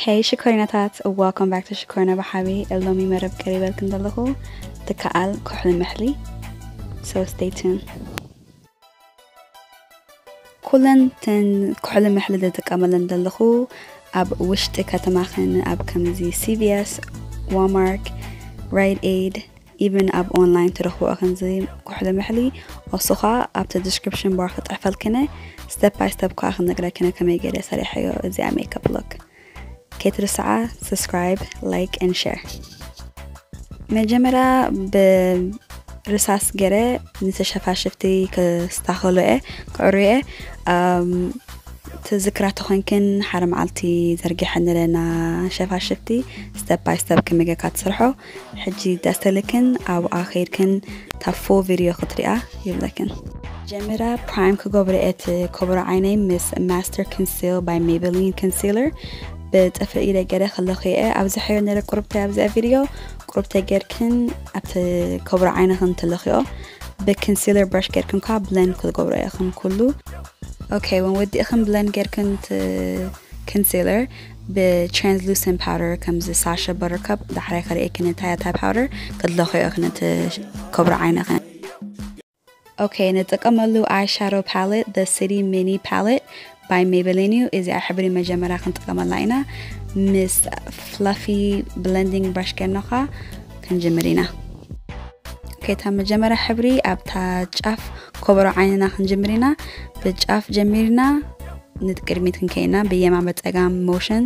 Hey ሽኮሪናታት, welcome back to ሽኮሪና ብሓቢ። ሎሚ መረብ ቀሪበልክን ዘለኹ ትከኣል ኩሕሊ ምሕሊ። So stay tuned. ኩለን ተን ኩሕሊ ምሕሊ ዝጥቀመለን ዘለኹ ኣብ ውሽጢ ከተማኽን ኣብ ከምዚ C V S፣ Walmart፣ Rite Aid፣ even ኣብ online ትረኽቦ። ከምዚ ኩሕሊ ምሕሊ እሱ ኸዓ ኣብቲ description bar ክፅሕፈልክነ፣ step by step ከዓ ክነግረክነ ከመይ ገይረ ሰሪሐዮ እዚኣ makeup look። ከይትርስዓ subscribe፣ like and share። መጀመርያ ብርሳስ ገይረ ንተሸፋሽፍቲ ክስታኸሎ እየ፣ ክዕሩ እየ። ኣም፣ ትዝክራ ተኾንክን ሓደ መዓልቲ ዘርጊሐ ነረና ሸፋሽፍቲ step by step ከመይ ጌርካ ትሰርሖ። ሕጂ ደስተልክን ኣብኣ ከይድክን እታ full video ክትሪኣ ይብለክን። ጀሚራ prime ክገብሮ እየ እቲ ኮቦሮ ዓይነይ ምስ Master Conceal by Maybelline concealer። ብጥፍሪ ኢደ ገይረ ክለኽዮ እየ። ኣብዝሐዮ ነረ ቁርብተይ ኣብዚኣ video። ቁርብተይ ጌርክን ኣብቲ ኮቦሮ ዓይንኽን ትለኽዮ። ብ concealer brush ጌርክን ከዓ blend ክትገብሮ ኢኽን ኩሉ። Okay፣ ወን ወዲእኽን blend ጌርክን እቲ concealer ብ translucent powder ከምዚ ሳሸ Buttercup ዳሕራይ ከርእየክን እንታይ እያ እታ powder ክትለኽዮ ኢኽን እቲ ኮቦሮ ዓይንኽን። Okay፣ ንጥቀመሉ eyeshadow palette The City Mini Palette by Maybelline እዩ። እዚኣ ሕብሪ መጀመርያ ክንጥቀመላ ኢና። ምስ fluffy blending brush ጌርና ኸዓ ክንጅምር ኢና። Okay፣ እታ መጀመርያ ሕብሪ ኣብታ ጫፍ ኮቦሮ ዓይንና ክንጅምር ኢና። ብጫፍ ጀሚርና ንቅድሚት ክንከይና ብየማን በጸጋም motion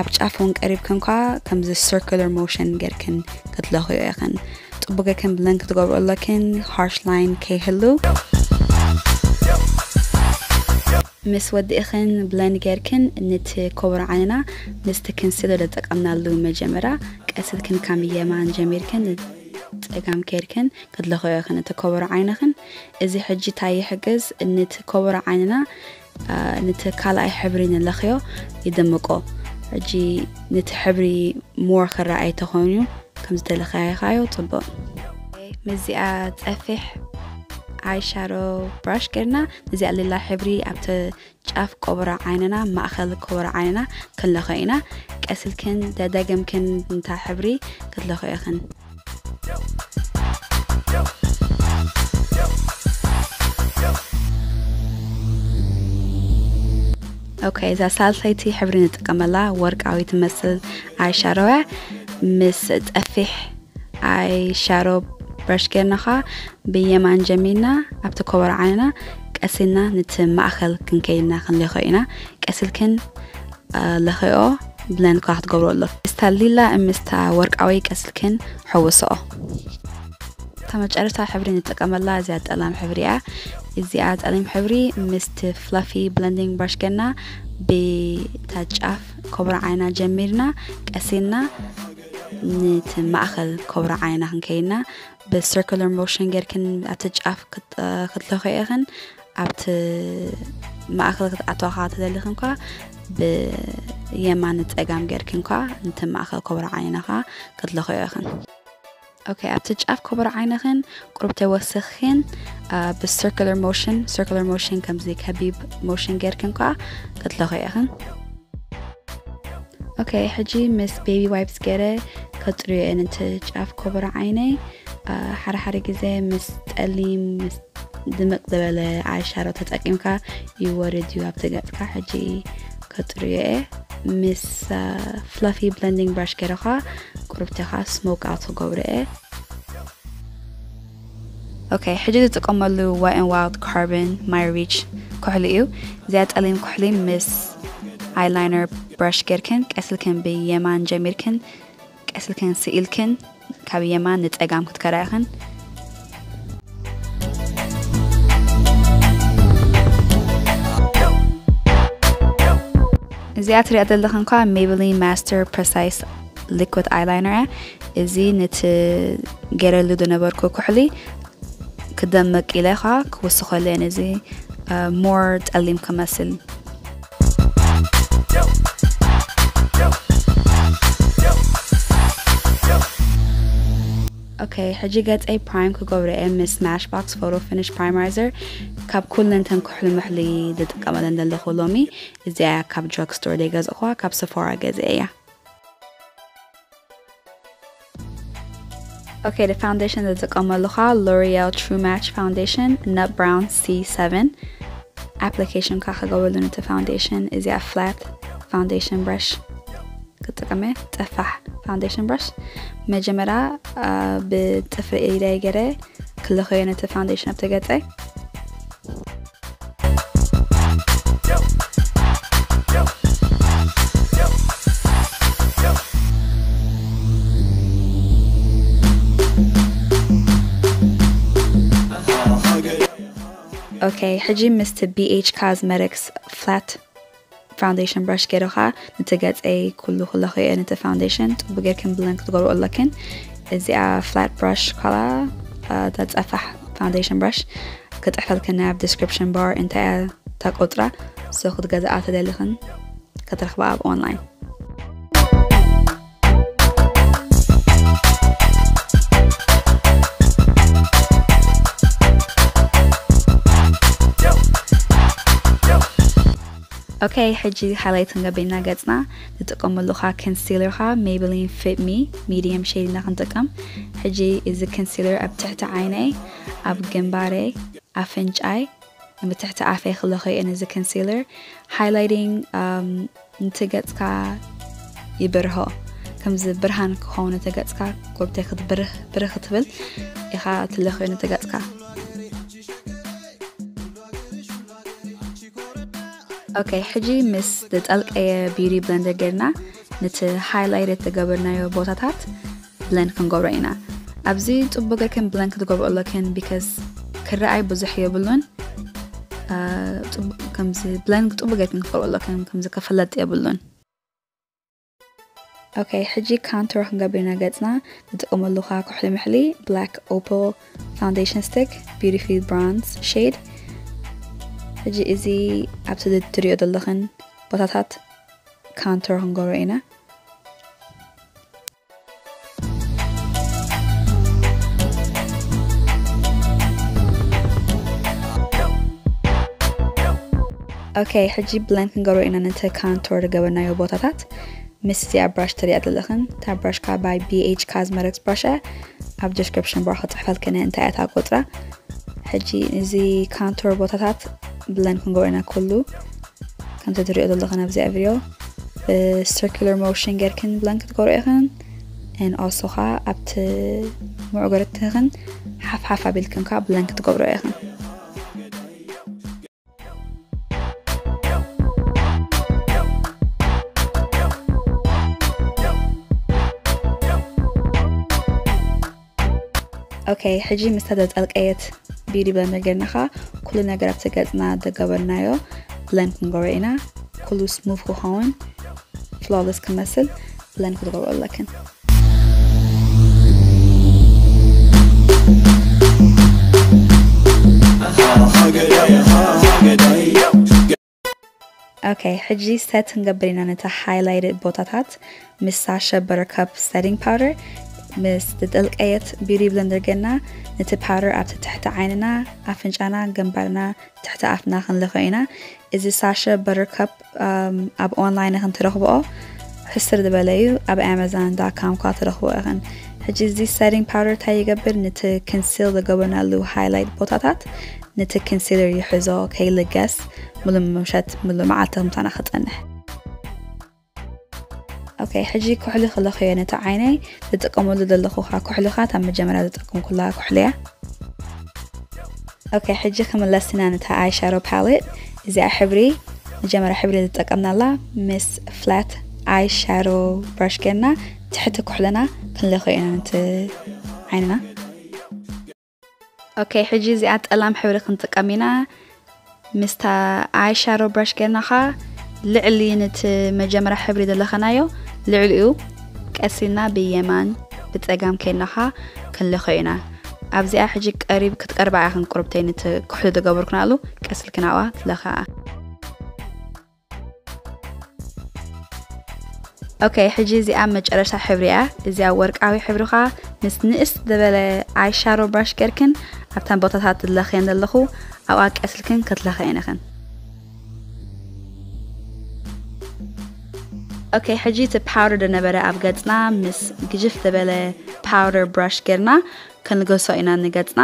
ኣብ ጫፍ እውን ቀሪብክን ኳ ከምዚ circular motion ጌርክን ክትለኽዮ ኢኽን። ጽቡቅ ጌርክን blend ክትገብሮ ኣለክን፣ harsh line ከይህሉ። ምስ ወዲእኽን blend ጌርክን ንቲ ኮቦሮ ዓይንና ምስቲ concealer ዝጠቀምናሉ መጀመርያ ቀስ ኢልክን ካብ የማን ጀሚርክን ጸጋም ኬርክን ክትለኽዮ ኢኽን እቲ ኮቦሮ ዓይንኽን። እዚ ሕጂ እንታይ ይሕግዝ? ንቲ ኮቦሮ ዓይንና፣ አ፣ ንቲ ካልኣይ ሕብሪ ንለኽዮ ይድምቆ። ሕጂ ንቲ ሕብሪ more ክረኣይ ተኾይኑ ከም ዝተለኻየኻዮ ጽቡቅ። ምስዚኣ ጸፊሕ eyeshadow brush ጌርና፣ እዚኣ ሊላ ሕብሪ ኣብቲ ጫፍ ኮቦሮ ዓይንና፣ ማእኸል ኮቦሮ ዓይንና ክንለኽዮ ኢና። ቀስ ኢልክን ደጋጊምክን ንታ ሕብሪ ክትለኽዮ ኢኽን። Okay፣ እዛ ሳልሰይቲ ሕብሪ ንጥቀመላ ወርቃዊ ትመስል eyeshadow እያ። ምስ ጸፊሕ eyeshadow brush ጌርና ኸዓ ብየማን ጀሚርና ኣብቲ ኮቦሮ ዓይንና ቀስ ኢልና ንቲ ማእኸል ክንከይድና ክንለኽዮ ኢና። ቀስ ኢልክን፣ አ፣ ለኽዮ፣ blend ኳ ክትገብሮ ኣሎ። ምስታ ሊላ ምስታ ወርቃዊ ቀስ ኢልክን ሕውስኦ። እታ መጨረሽታ ሕብሪ ንጥቀመላ እዚኣ ጠላም ሕብሪ እያ። እዚኣ ጠሊም ሕብሪ ምስቲ fluffy blending brush ጌርና ብታ ጫፍ ኮቦሮ ዓይና ጀሚርና ቀስ ኢልና ንቲ ማእኸል ኮቦሮ ዓይና ክንከይድና ብ circular motion ጌርክን ኣብቲ ጫፍ ክት-፣ ክትለኽዮ ኢኽን። ኣብቲ ማእኸል ክትኣትዋ ኸዓ ተደሊኽን ኳ ብየማን ጸጋም ጌርክን ኳ ንቲ ማእኸል ኮቦሮ ዓይና ኸዓ ክትለኽዮ ኢኽን። Okay፣ ኣብቲ ጫፍ ኮቦሮ ዓይንኽን ቁሩብ ተወስኽን፣ አ፣ ብ circular motion፣ circular motion ከምዚ ከቢብ motion ጌርክን ኳ ክትለኽዮ ኢኽን። Okay፣ ሕጂ ምስ baby wipes ገይረ ከጽርዮ እየ ነቲ ጫፍ ኮቦሮ ዓይነይ። አ፣ ሓደ ሓደ ግዜ ምስ ጠሊም፣ ምስ ድምቕ ዝበለ eyeshadow ተጠቂምካ ይወርድ እዩ ኣብቲ ገጽካ። ሕጂ ከጽርዮ እየ። ምስ፣ አ፣ fluffy blending brush ገይረ ኸዓ ቁሩብ ተኻ smoke out ክገብሮ እየ። Okay፣ ሕጂ ዝጥቀመሉ Wet n Wild Carbon My Reach ኩሕሊ እዩ። እዚኣ ጠሊም ኩሕሊ ምስ eyeliner brush ጌርክን ቀስ ኢልክን ብየማን ጀሚርክን ቀስ ኢልክን ስኢልክን ካብ የማን ንጸጋም ክትከዳ ኢኽን። እዚኣ ትሪኣ ዘለኽን ኳ Maybelline Master Precise Liquid Eyeliner እያ። እዚ ነቲ ገይረሉ ዝነበርኩ ኩሕሊ ክደምቅ ኢለ ኸዓ ክውስኸሉ እየ ነዚ፣ አ፣ more ጠሊም ክመስል። Okay፣ ሕጂ ገጸይ prime ክገብሮ እየ ምስ Smashbox Photo Finish Primerizer። ካብ ኩለን ተን ኩሕሊ ምሕሊ ዝጥቀመለን ዘለኹ ሎሚ፣ እዚኣ ካብ ድራግ ስቶር ዘይገዝእኹዋ፣ ካብ ሰፎራ ገዚአ እያ። ኦኬ፣ the foundation ዝጥቀመሉ ኸዓ L'Oreal True Match Foundation Nut Brown C seven። ኣፕሊኬሽን ካ ክገብረሉ ነቲ ፋውንዴሽን፣ እዚኣ ፍላት ፋውንዴሽን ብራሽ ክጥቀመ፣ ጠፋሕ ፋውንዴሽን ብራሽ። መጀመርያ ብጥፍሪ ኢደይ ገይረ ክለኸዮ ነቲ ፋውንዴሽን ኣብቲ ገጸይ። ኦኬ፣ ሕጂ ምስቲ ቢ ኤች ካዝመቲክስ ፍላት ፋውንዴሽን ብራሽ ገይረ ኸዓ ነቲ ገጸይ ኩሉ ክለኽዮ ነቲ ፋውንዴሽን። ጽቡቅ ጌርክን ብለንድ ክትገብርኦ ኣለክን። እዚኣ ፍላት ብራሽ ካላ፣ አ፣ እታ ጸፋሕ ፋውንዴሽን ብራሽ ክጥሕፈልክን ኣብ ዲስክሪፕሽን ባር እንታይ እያ እታ ቁጽራ። ሶ ክትገዝኣ ተደሊኽን ክትረኽባ ኣብ ኦንላይን። ኦኬ፣ ሕጂ ሃይላይት ክንገብር ኢና ገጽና። ንጥቀመሉ ኸዓ ኮንሲለር ኸዓ ሜይብሊን ፊት ሚ ሚድየም ሼድ ኢና ክንጥቀም። ሕጂ እዚ ኮንሲለር ኣብ ትሕቲ ዓይነይ፣ ኣብ ግንባረይ፣ ኣፍንጫይ፣ ኣብ ትሕቲ ኣፈይ ክለኽዮ እየ ነዚ ኮንሲለር። ሃይላይቲንግ፣ ኣም፣ ነቲ ገጽካ ይበርሆ። ከምዚ ብርሃን ክኸውን ነቲ ገጽካ፣ ጎብተይ ክትብርህ፣ ብርህ ክትብል ኢኻ ትለኽዮ ነቲ ገጽካ። ኦኬ፣ ሕጂ ምስ ዝጠልቀየ ቢዩቲ ብለንደር ጌርና ነቲ ሃይላይት ዝገበርናዮ ቦታታት ብለንድ ክንገብሮ ኢና። ኣብዚ ጽቡቅ ጌርክን ብለንድ ክትገብሮ ኣለክን፣ ቢካዝ ክረኣይ ብዙሕ የብሉን። አ፣ ጽቡቅ፣ ከምዚ ብለንድ ጽቡቅ ጌርክን ክትገብሮ ኣለክን፣ ከምዚ ክፍለጥ የብሉን። ኦኬ፣ ሕጂ ካንቶር ክንገብር ኢና ገጽና። ንጥቀመሉ ኸዓ ኩሕሊ ምሕሊ ብላክ ኦፖል ፋውንዴሽን ስቲክ፣ ቢዩቲፉል ብሮንዝ ሼድ። ሕጂ እዚ ኣብቲ ትሪኦ ዘለኽን ቦታታት ካንቶር ክንገብሮ ኢና። ኦኬ፣ ሕጂ ብለንድ ክንገብሮ ኢና ነቲ ካንቶር ዝገበርናዮ ቦታታት። ምስ እዚኣ ብራሽ ትሪኣ ዘለኽን፣ እታ ብራሽ ከዓ ባይ ቢ ኤች ካዝመቲክስ ብራሽ እያ። ኣብ ዲስክሪፕሽን ባር ክጽሕፈልክን እየ እንታይ እያ እታ ቁጽራ። ሕጂ እዚ ካንቶር ቦታታት ብለንድ ክንገብሮ ኢና ኩሉ። ከምቲ ትሪኦ ዘለኽን ኣብዚኣ ቪድዮ ብሲርኩላር ሞሽን ጌርክን ብለንድ ክትገብሮ ኢኽን። And also ኸዓ ኣብቲ መዕገርትኽን ሓፍ ሓፍ ኣቢልክን ከዓ ብለንድ ክትገብሮ ኢኽን። ኦኬ፣ ሕጂ ምስታ ዘጠልቀየት ቢዩቲ ብለንደር ጌርና ኸዓ ኩሉ ነገር ኣብቲ ገጽና ዘገበርናዮ ብለንድ ክንገብሮ ኢና። ኩሉ ስሙዝ ክኸውን፣ ፍሎለስ ክመስል ብለንድ ክትገብሮ ኣለክን። ኦኬ፣ ሕጂ ሰት ክንገብር ኢና ነቲ ሃይላይትድ ቦታታት ምስ ሳሸ በተርካፕ ሰቲንግ ፓውደር። ምስ ዝጠልቀየት ቢዩቲ ብለንደር ጌርና ነቲ ፓውደር ኣብቲ ትሕቲ ዓይንና፣ ኣፍንጫና፣ ግንባርና፣ ትሕቲ ኣፍና ክንልኾ ኢና። እዚ ሳሸ በተርካፕ፣ ኣም፣ ኣብ ኦንላይን ኢኽን ትረኽብኦ። ሕስር ዝበለ እዩ፣ ኣብ ኣማዞን ዳት ኮም ኳ ትረኽብኦ ኢኽን። ሕጂ እዚ ሰቲንግ ፓውደር እንታይ ይገብር? ነቲ ኮንሲል ዝገበርናሉ ሃይላይት ቦታታት ነቲ ኮንሲለር ይሕዞ፣ ከይልገስ፣ ምሉእ ምሸት፣ ምሉእ መዓልቲ ምሳና ክጸንሕ። ኦኬ፣ ሕጂ ኩሕሊ ክለኽዮ ነቲ ዓይነይ። ዝጥቀመሉ ዘለኹ ኸዓ ኩሕሊ ኸዓ እታ መጀመርያ ዝጠቀምኩላ ኩሕሊ እያ። ኦኬ፣ ሕጂ ክምለስ ኢና ነታ ኣይ ሻዶ ፓሌት። እዚኣ ሕብሪ፣ መጀመርያ ሕብሪ ዝጠቀምናላ ምስ ፍላት ኣይ ሻዶ ብራሽ ጌርና ትሕቲ ኩሕልና ክንለኽዮ ኢና ነቲ ዓይንና። ኦኬ፣ ሕጂ እዚኣ ጠላም ሕብሪ ክንጥቀም ኢና። ምስታ ኣይ ሻዶ ብራሽ ጌርና ኸዓ ልዕሊ ነቲ መጀመርያ ሕብሪ ዘለኸናዮ ልዕሊኡ ቀስ ኢልና ብየማን ብጸጋም ኬድና ኸዓ ክንልኸ ኢና። ኣብዚኣ ሕጂ ቀሪብ ክትቀርባ ኢኽን ቁርብተይ ነቲ ኩሕሊ ዝገበርክናሉ ቀስ ኢልክን ኣብኣ ትለኽኣ። ኦኬ፣ ሕጂ እዚኣ መጨረሻ ሕብሪ እያ። እዚኣ ወርቃዊ ሕብሪ ኸዓ ምስ ንእስ ዝበለ ኣይ ሻዶ ብራሽ ጌርክን ኣብተን ቦታታት ዝለኽየን ዘለኹ ኣብኣ ቀስልክን ከትለኸ ኢነኽን። ኦኬ፣ ሕጂ እቲ ፓውደር ዝነበረ ኣብ ገጽና ምስ ግጅፍ ዝበለ ፓውደር ብራሽ ጌርና ክንልገሶ ኢና ንገጽና።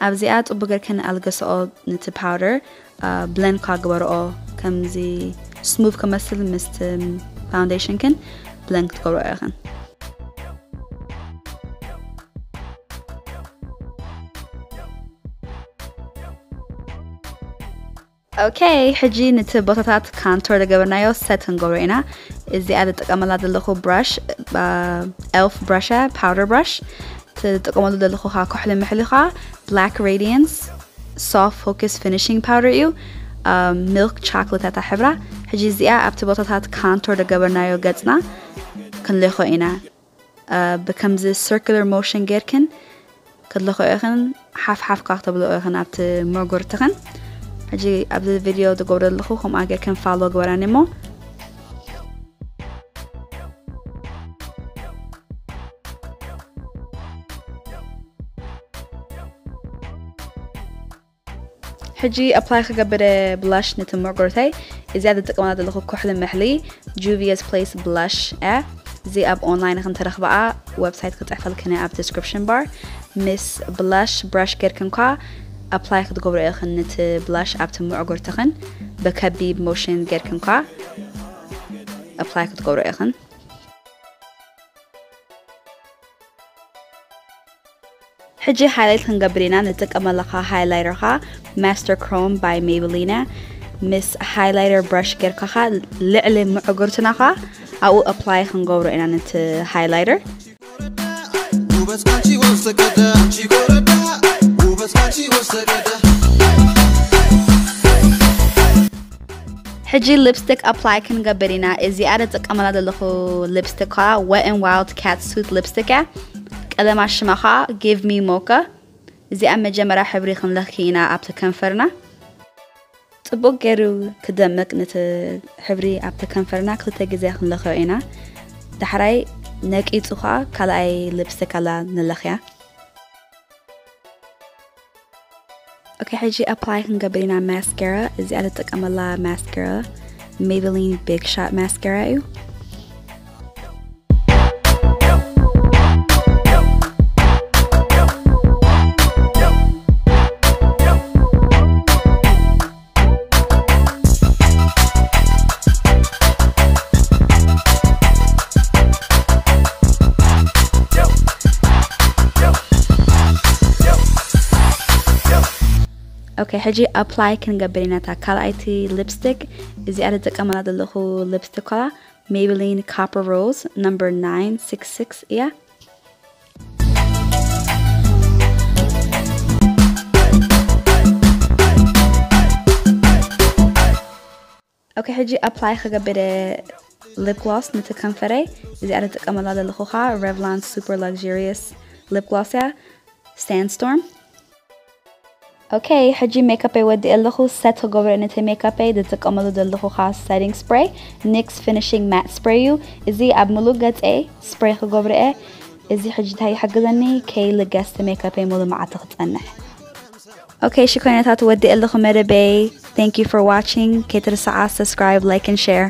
ኣብዚኣ ጽቡቅ ጌርክን ኣልገስኦ። ነቲ ፓውደር ብለንድ ካ ግበርኦ፣ ከምዚ ስሙቭ ክመስል ምስቲ ፋውንዴሽንክን ብለንድ ክትገብርኦ ኢኽን። ኦኬ፣ ሕጂ ነቲ ቦታታት ካንቶር ዝገበርናዮ ሰት ክንገብሮ ኢና። እዚኣ ዝጥቀመላ ዘለኹ ብራሽ ኤልፍ ብራሽ እያ፣ ፓውደር ብራሽ። ትጥቀመሉ ዘለኹ ኸዓ ኩሕሊ ምሕሊ ኸዓ ብላክ ሬዲየንስ ሶፍት ፎከስ ፊኒሽንግ ፓውደር እዩ። ሚልክ ቻኮሌት እታ ሕብራ። ሕጂ እዚኣ ኣብቲ ቦታታት ካንቶር ዝገበርናዮ ገጽና ክንልኾ ኢና። ብከምዚ ሰርኩላር ሞሽን ጌርክን ክትልኾ ኢኽን፣ ሓፍ ሓፍ ካ ክትብልኦ ኢኽን ኣብቲ መጎርትኽን። ሕጂ ኣብዚ ቪድዮ ዝገብሮ ዘለኹ ከምኣ ጌርክን ፋሎ ግበራኒ እሞ። ሕጂ ኣፕላይ ክገብር ብላሽ ነቲ መጎርተይ። እዚኣ ዝጥቀመላ ዘለኹ ኩሕሊ ምሕሊ ጁቪየስ ፕሌስ ብላሽ እያ። እዚ ኣብ ኦንላይን ክንተረኽበኣ ዌብሳይት ክጽሕፈልክን ኣብ ዲስክሪፕሽን ባር። ምስ ብላሽ ብራሽ ጌርክን ኳ ኣፕላይ ክትገብሮ ኢኽን። ነቲ ብላሽ ኣብቲ መጎርተኽን ብከቢብ ሞሽን ጌርክን ኳ ኣፕላይ ክትገብሮ ኢኽን። ሕጂ ሃይላይት ክንገብር ኢና። ንጥቀመለኻ ሃይላይተርኻ ማስተር ክሮም ባይ ሜብሊን እያ። ምስ ሃይላይተር ብራሽ ጌርካኻ ልዕሊ ምዕጉርትናኻ ኣብኡ ኣፕላይ ክንገብሮ ኢና ነቲ ሃይላይተር። ውበት ካንቺ ወሰገደ፣ አንቺ ኮረዳ፣ ውበት ካንቺ ወሰገደ። ሕጂ ሊፕስቲክ ኣፕላይ ክንገብር ኢና። እዚኣ ዝጥቀመላ ዘለኹ ሊፕስቲክ ከዓ ዌት ኤንድ ዋይልድ ካት ሱት ሊፕስቲክ እያ። ቀለማ ሽማ ከዓ ጊቭ ሚ ሞካ። እዚኣ መጀመርያ ሕብሪ ክንለኪ ኢና ኣብቲ ከንፈርና። ጽቡቅ ገይሩ ክደምቅ ነቲ ሕብሪ ኣብቲ ከንፈርና ክልተ ግዜ ክንለኽዮ ኢና። ዳሕራይ ነቂጹ ከዓ ካልኣይ ሊፕስቲክ ኣላ ንለኽያ። ኦኬ፣ ሕጂ ኣፕላይ ክንገብር ኢና ማስካራ። እዚኣ ትጥቀመላ ማስካራ ሜብሊን ቢግ ሻት ማስካራ እዩ። ኦኬ፣ ሕጂ ኣፕላይ ክንገብር ኢና እታ ካልኣይቲ ሊፕስቲክ። እዚኣ ዝጥቀመላ ዘለኹ ሊፕስቲክ ከላ ሜብሊን ኮፐር ሮዝ ነምበር ናይን ሲክስ ሲክስ እያ። ኦኬ፣ ሕጂ ኣፕላይ ክገብር ሊፕ ግሎስ ነቲ ከንፈረይ። እዚኣ ዝጥቀመላ ዘለኹ ኸዓ ሬቭሎን ሱፐር ላግሪየስ ሊፕ ግሎስ እያ፣ ሳንድስቶርም። ኦኬ፣ ሕጂ ሜካፐይ ወዲእ ኣለኹ። ሰት ክገብሮ ነቲ ሜካፐይ ዝጥቀመሉ ዘለኹ ኸዓ ሰቲንግ ስፕሬይ ኒክስ ፊኒሽንግ ማት ስፕሬይ እዩ። እዚ ኣብ ሙሉእ ገፀይ ስፕሬይ ክገብሮ እየ። እዚ ሕጂ እንታይ ይሕግዘኒ? ከይልገስ እቲ ሜካፐይ ሙሉእ መዓልቲ ክፀንሕ። ኦኬ፣ ሽኮይነታት ወዲእ ኣለኹ መደበይ። Thank you for watching። ከይትርስዓ subscribe፣ like and share።